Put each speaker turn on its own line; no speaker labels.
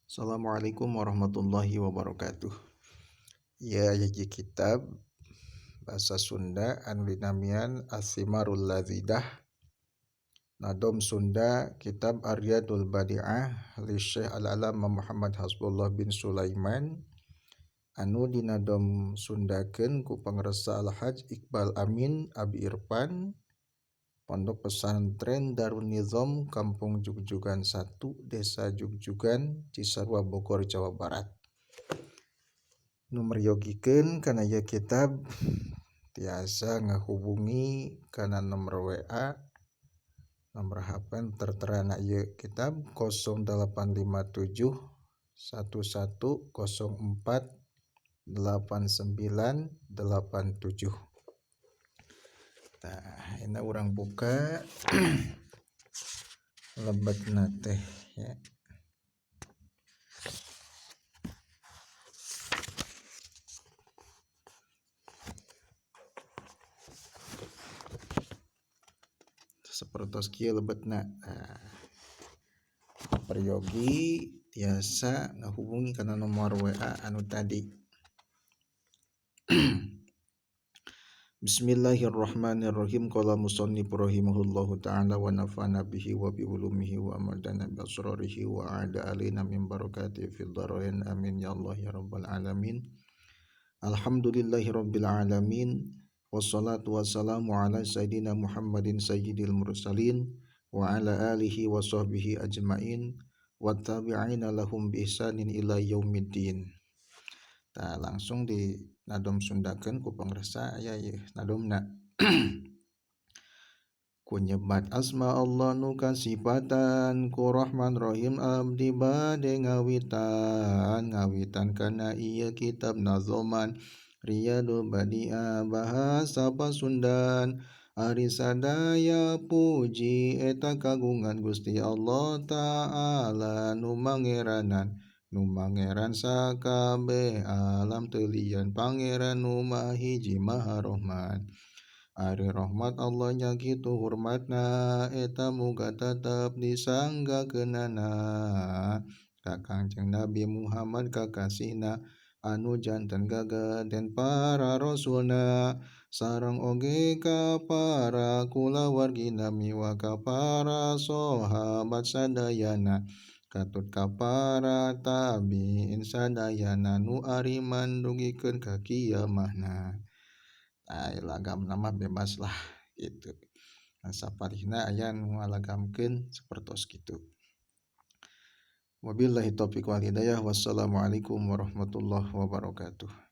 Assalamualaikum warahmatullahi wabarakatuh. Ieu aya hiji kitab bahasa Sunda anu dinamian As-Simarul Ladzidah Nadom Sunda Kitab Ar-Riyadul Badi'ah li Syekh Al-Allamah Muhammad Hasbullah bin Sulaiman anu dinadom Sundakeun ku Pangersa Al-Haj Iqbal Amin Abi Irfan Pondok Pesantren Darun Nizam Kampung Jugjugan 1 Desa Jugjugan Cisarua Bogor Jawa Barat. Nu meryogikeun kana ieu kitab tiasa ngahubungi kana nomor WA, nomor HP tertera na ieu kitab 0857 1104 8987. Tah, ini urang buka lebetna teh ya. Sapertos kieu lebetna. Nah, peryogi tiasa ngahubungi kana nomor WA anu tadi. Bismillahirrahmanirrahim. Qala musannif rahimahullahu ta'ala wa nafa'ana bihi wa bi ulumihi wa amadana bi asrarihi wa a'ada alaina min barakatihi fid dharain. Amin ya Allah ya rabbal alamin. Alhamdulillahi rabbil alamin. Wassalatu wassalamu ala sayyidina Muhammadin sayyidil mursalin wa ala alihi wa sahbihi ajmain wa tabi'ina lahum bi ihsanin ila yaumiddin. Tah, langsung di nadom Sundakeun ku pangresa aya ieu nadomna. Ku nyebat asma Allah nu kasipatan ku Rahman Rahim abdi bade ngawitan, ngawitan kana ieu kitab nazoman Riyadul Badi'ah bahasa Pasundan. Ari sadaya puji eta kagungan Gusti Allah Ta'ala nu mangeranan, nu mangeran sakabeh alam teulian pangeran nu mahiji maha rahman. Ari rahmat Allah nya kitu hormatna eta muga tetep disanggakeunana ka Kangjeng Nabi Muhammad kakasihna anu janten gagaden para rasulna sareng oge ka para kulawargina miwa ka para sahabat sadayana katut ka para tabiin sadayana nu ariman dugikeun ka kiamahna. Tah, lagamna mah bebas lah gitu. Nah, saparihna aya nu ngalagamkeun sapertos kitu. Wabillahi taufiq wal hidayah. Wassalamualaikum warahmatullahi wabarakatuh.